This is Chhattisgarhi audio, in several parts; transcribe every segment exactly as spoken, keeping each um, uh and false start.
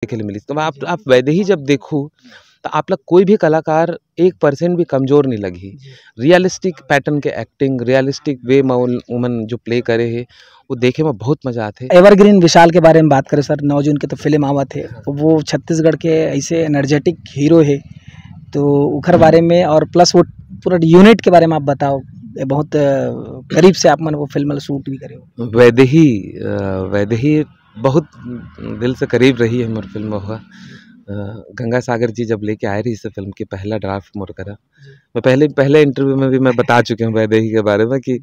देखे ले मिलिस। तो आप आप वैदेही जब देखू, तो आप ला कोई भी कलाकार एक परसेंट भी कमजोर नहीं लगही। रियलिस्टिक पैटर्न के एक्टिंग, रियलिस्टिक वे में उन- उमन जो प्ले करे हे, वो देखे में बहुत मजा आथे। एवरग्रीन विशाल के बारे में बात करें सर, नौ जून के तो फिल्म आवत हे, तो वो छत्तीसगढ़ के ऐसे एनर्जेटिक हीरो हे, तो उखर बारे में और प्लस वो पूरा यूनिट के बारे में आप बताओ। ये बहुत अ, करीब से आप मन वो फिल्म ला शूट भी करे हो। वैदेही अ, वैदेही बहुत दिल से करीब रही है हमर फिल्म। वह अ, गंगा सागर जी जब लेके आए रहिस फिल्म के पहला ड्राफ्ट मोर करा, मैं पहले पहले इंटरव्यू में भी मैं बता चुके हूँ वैदेही के बारे में कि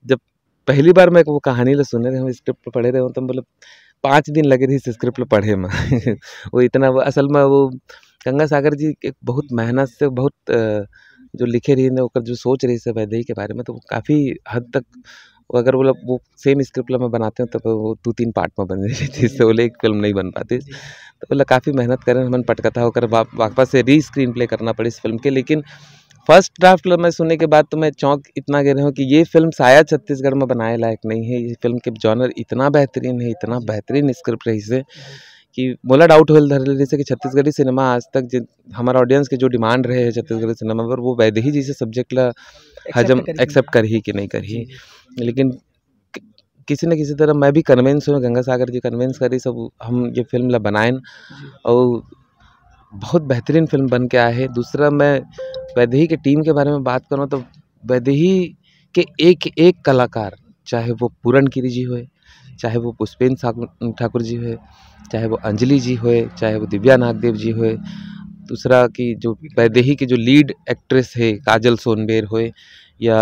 जब पहली बार मैं वो कहानी ला सुने रहे हूँ, स्क्रिप्ट पढ़े रहे हूँ, तो मतलब पाँच दिन लगे रहिस स्क्रिप्ट ला पढ़े में। वो इतना वो असल में वो गंगा सागर जी एक बहुत मेहनत से बहुत अ, जो लिखे रहिन, ओकर जो सोच रहिस वैदेही के बारे में, तो वो काफ़ी हद तक वो अगर वो लोग वो सेम स्क्रिप्ट ला मैं बनाते हूँ, तब वो दो तीन पार्ट में बन जाती, इससे बोले एक फिल्म नहीं बन पाती। तो बोला काफ़ी मेहनत करें हमन पटकथा, ओकर वा-, वापस से री स्क्रीन प्ले करना पड़ी इस फिल्म के। लेकिन फर्स्ट ड्राफ्ट ला मैं सुने के बाद तो मैं चौंक इतना गए रहे हूँ कि ये फिल्म शायद छत्तीसगढ़ में बनाए लायक नहीं है। ये फिल्म के जॉनर इतना बेहतरीन है, इतना बेहतरीन स्क्रिप्ट रहिस हे कि मोला डाउट होल धर ले रहिस हे कि छत्तीसगढ़ी सिनेमा आज तक जिन हमारा ऑडियंस के जो डिमांड रहे है छत्तीसगढ़ी सिनेमा पर, वो वैदेही जैसे सब्जेक्ट ला हजम एक्सेप्ट करही कि नहीं करही। लेकिन कि-, किसी न किसी तरह मैं भी कन्विंस हूँ, गंगा सागर जी कन्विंस करी, सब हम ये फिल्म ला बनाएन और बहुत बेहतरीन फिल्म बन के आए है। दूसरा मैं वैदेही के टीम के बारे में बात करूँ तो वैदेही के एक एक कलाकार, चाहे वो पूरन गिरी जी होए, चाहे वो पुष्पेंद्र ठाकुर ठाकुर जी होए, चाहे वो अंजलि जी होए, चाहे वो दिव्या नागदेव जी होए, दूसरा कि जो वैदेही की जो लीड एक्ट्रेस है काजल सोनबेर होए या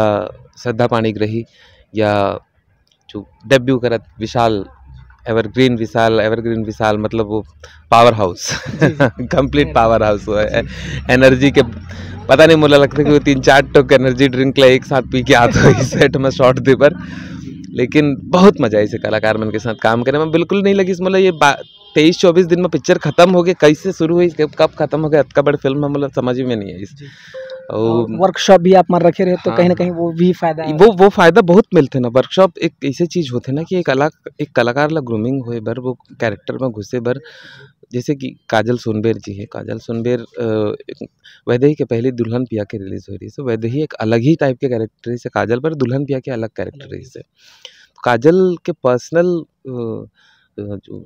श्रद्धा पाणिग्रही या जो डेब्यू करत विशाल, एवरग्रीन विशाल, एवरग्रीन विशाल मतलब वो power house, complete power house हुआ है। एनर्जी के पता नहीं, मुझे लगता है कि वो तीन चार टोक एनर्जी ड्रिंक ला एक साथ पी के आता है सेट में शॉट दे पर। लेकिन बहुत मजा आई से कलाकार मन के साथ काम करे में बिल्कुल नहीं लगिस। मतलब ये बा- तेईस चौबीस दिन में पिक्चर खत्म हो गए, कैसे शुरू हुई, कब, कब खत्म हो गया, अतका बड़ फिल्म है, मतलब समझ में नहीं आई। और वर्कशॉप भी आप मन रखे रहे तो हाँ, कहीं ना कहीं वो भी फायदा है। वो वो फायदा बहुत मिलते ना। वर्कशॉप एक ऐसे चीज होते ना कि एक अलग एक कलाकार ला ग्रूमिंग होए बर, वो कैरेक्टर में घुसे बर, जैसे कि काजल सोनबेर जी है। काजल सोनबेर अ, एक वैदेही के पहली दुल्हन पिया के रिलीज हो रही है, तो वैदेही एक अलग ही टाइप के कैरेक्टर से काजल पर दुल्हन पिया के अलग कैरेक्टर रही से। काजल के पर्सनल जो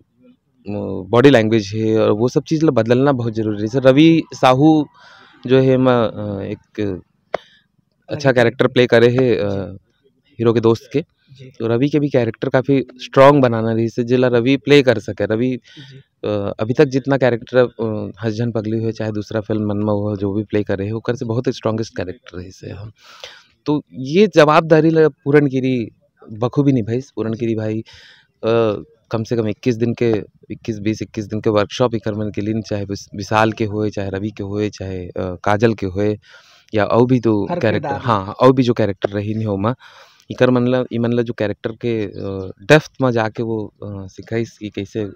बॉडी लैंग्वेज है और वो सब चीज़ ला बदलना बहुत जरूरी है। रवि साहू जो है मैं अ, एक अच्छा कैरेक्टर प्ले करे है अ, हीरो के दोस्त के। तो रवि के भी कैरेक्टर काफ़ी स्ट्रॉन्ग बनाना रही से, जेला रवि प्ले कर सके। रवि अ, अभी तक जितना कैरेक्टर अ, हंस झन पगली हुए, चाहे दूसरा फिल्म मन में वो जो भी प्ले करे है, ओकर से बहुत स्ट्रॉन्गेस्ट कैरेक्टर रही से हम। तो ये जवाबदारी ला पूरन गिरी बखूबी निभाइस। पूरन गिरी भाई अ, कम से कम इक्कीस दिन के, इक्कीस, बीस इक्कीस दिन के वर्कशॉप इकर मन के लिए, चाहे विस-, विशाल के होए, चाहे रवि के होए, चाहे अ, काजल के होए, या अउ भी दो हर कैरेक्टर, किरदार। हाँ, अउ भी जो कैरेक्टर रही नहीं ओमा, इकर मन ला, इमन ला जो कैरेक्टर के अ, डेप्थ में जाके वो अ, सिखाइस कि कैसे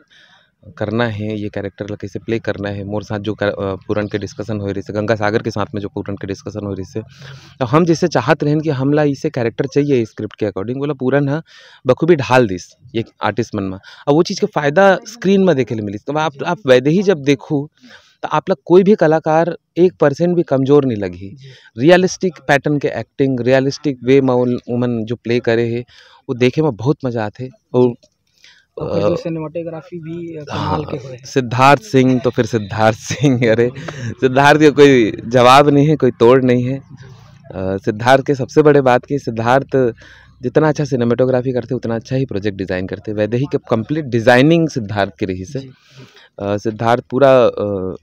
करना है, ये कैरेक्टर ला कैसे प्ले करना है। मोर साथ जो कर-, अ, पूरन के डिस्कशन होए रहिसे, गंगा सागर के साथ में जो पूरन के डिस्कशन होए रहिसे, तो हम जैसे चाहत रहेन कि हमला इसे कैरेक्टर चाहिए स्क्रिप्ट के अकॉर्डिंग, बोला पूरन ह बखूबी ढाल दिस ये आर्टिस्ट मन में। अब वो चीज़ के फायदा स्क्रीन में देखे ले मिलिस। तो आप आप वैदेही जब देखू, तो आप ला कोई भी कलाकार एक परसेंट भी कमजोर नहीं लगही। रियलिस्टिक पैटर्न के एक्टिंग, रियलिस्टिक वे में उन- उमन जो प्ले करे है, वो देखे में बहुत मजा आथे। और ओकर जो अ, सिनेमेटोग्राफी भी अ, कमाल के हाँ, होए। सिद्धार्थ सिंह तो फिर सिद्धार्थ सिंह, अरे, सिद्धार्थ के कोई जवाब नहीं है, कोई तोड़ नहीं है। अ, सिद्धार्थ के सबसे बड़े बात कि सिद्धार्थ जितना अच्छा सिनेमेटोग्राफी करते, उतना अच्छा ही प्रोजेक्ट डिज़ाइन करते। वैदेही के कंप्लीट डिज़ाइनिंग सिद्धार्थ के रही से। जी, जी। अ, सिद्धार्थ पूरा अ,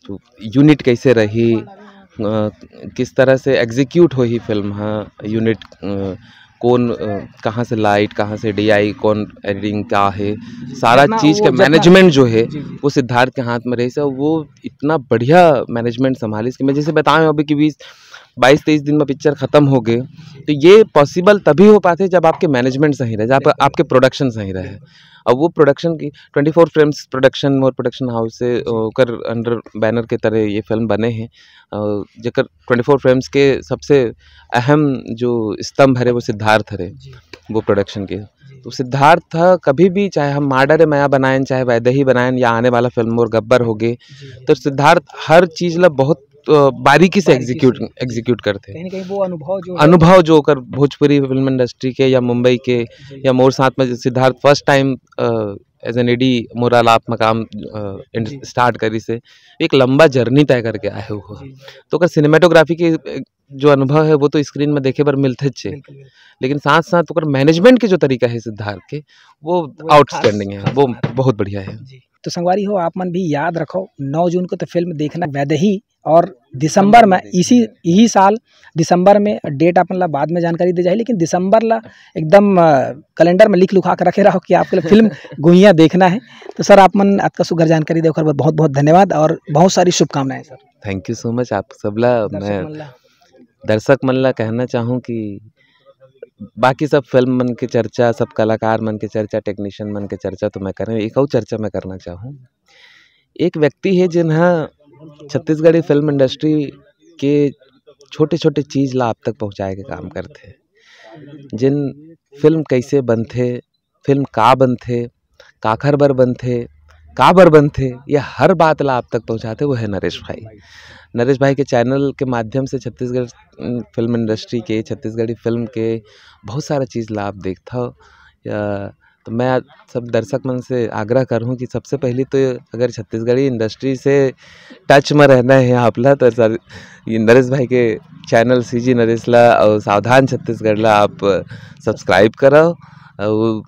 तो यूनिट कैसे रही, अ, किस तरह से एग्जीक्यूट होही फिल्म ह, यूनिट अ, कौन अ, कहाँ से लाइट, कहाँ से डीआई, कौन एडिटिंग का है, जी, सारा जितना चीज़ वो का जितना मैनेजमेंट जो है, जी, जी। वो सिद्धार्थ के हाथ में रही से। वो इतना बढ़िया मैनेजमेंट संभालिस कि मैं जैसे बताए हूँ अभी कि बीस, बाईस तेईस दिन में पिक्चर खत्म हो गए, तो ये पॉसिबल तभी हो पाते जब आपके मैनेजमेंट सही रहे, जब आप, बिल्कुल। आपके प्रोडक्शन सही रहे। अब वो प्रोडक्शन की ट्वेंटी फ़ोर फ्रेम्स प्रोडक्शन, मोर प्रोडक्शन हाउस से, जी। ओकर अंडर बैनर के तरह ये फिल्म बने हैं, अ, जेकर ट्वेंटी फ़ोर फ्रेम्स के सबसे अहम जो स्तंभ हरे, वो सिद्धार्थ हरे, जी। वो प्रोडक्शन के। जी। तो सिद्धार्थ ह कभी भी, चाहे हम माँ डरे मया बनायन, चाहे वैदेही बनायन, या आने वाला फिल्म मोर गब्बर होगे, जी। तो सिद्धार्थ हर चीज ला बहुत अ, बारीकी से बारीकी से। एग्जीक्यूट एग्जीक्यूट करथे। कहीं ना कहीं वो अनुभव जो है, अनुभव जो ओकर भोजपुरी फिल्म इंडस्ट्री के या मुंबई के जी, या मोर साथ में Siddharth first time as an AD मोर अलाप मकाम जी। स्टार्ट करी से एक लंबा जर्नी तय करके आए हुए। जी, तो ओकर सिनेमेटोग्राफी के अ, जो अनुभव है वो तो स्क्रीन में देखे बर मिलथे चे, बिल्कुल, बिल्कुल। लेकिन साथ साथ ओकर मैनेजमेंट के जो तरीका है सिद्धार्थ के, वो वो एक आउटस्टैंडिंग खास, है, खास वो बात है। बहुत बढ़िया है। जी। तो संगवारी हो, आप मन भी याद रखो, नौ जून को तो फिल्म देखना वैदेही, और दिसंबर में इसी, यही साल दिसंबर में, डेट आप मन ला बाद में जानकारी दे जाही, लेकिन दिसंबर ला एकदम कैलेंडर में लिख लुखा के रखे रहो कि आपके लिए फिल्म गुइया देखना है। तो सर, आप मन अतका सुघर जानकारी दे ओकर बर बहुत बहुत धन्यवाद और बहुत सारी शुभकामनाएं sir. Thank you so much आप सबला। दर्शक मैं मन ला। दर्शक मन ला कहना चाहूँ कि बाकी सब फिल्म मन के चर्चा, सब कलाकार मन के चर्चा, टेक्नीशियन मन के चर्चा तो मैं करें, एक और चर्चा मैं करना चाहूँ। एक व्यक्ति है जिन ह छत्तीसगढ़ी फिल्म इंडस्ट्री के छोटे छोटे चीज ला आप तक पहुँचाए के काम करथे। जिन फिल्म कैसे बनथे, फिल्म का बनथे, काखर बर बनथे, काबर बनथे, ये हर बात ला आप तक पहुँचाथे, वो है नरेश भाई। नरेश भाई के चैनल के माध्यम से छत्तीसगढ़, उम, फिल्म इंडस्ट्री के, छत्तीसगढ़ी फिल्म के बहुत सारा चीज ला आप देखथव। या, तो मैं आज सब दर्शक मन से आग्रह करहूँ कि सबसे पहली तो अगर छत्तीसगढ़ी इंडस्ट्री से टच में रहना है आप ला, तो सर, ये नरेश भाई के चैनल सीजी नरेश ला और सावधान छत्तीसगढ़ ला आप सब्सक्राइब करव और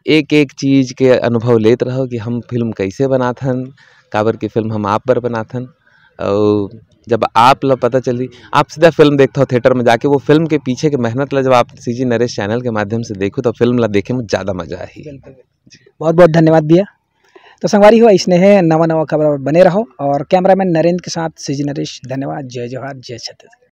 एक एक चीज के अनुभव लेत रहो कि हम फिल्म कैसे बनाथन, काबर की फिल्म हम आप बर बनाथन। और जब आप ला पता चली, आप सीधा फिल्म देखथव थिएटर में जाके, वो फिल्म के पीछे के मेहनत ला जब आप सीजी नरेश चैनल के माध्यम से देखो, तो फिल्म ला देखे में ज्यादा मजा आही। बिल्कुल, बिल्कुल। बहुत बहुत धन्यवाद भैया। तो संगवारी हो, इसने है नवा नवा खबर बने रहो, और कैमरामैन नरेंद्र के साथ सीजी नरेश। धन्यवाद। जय जोहार, जय छत्तीसगढ़।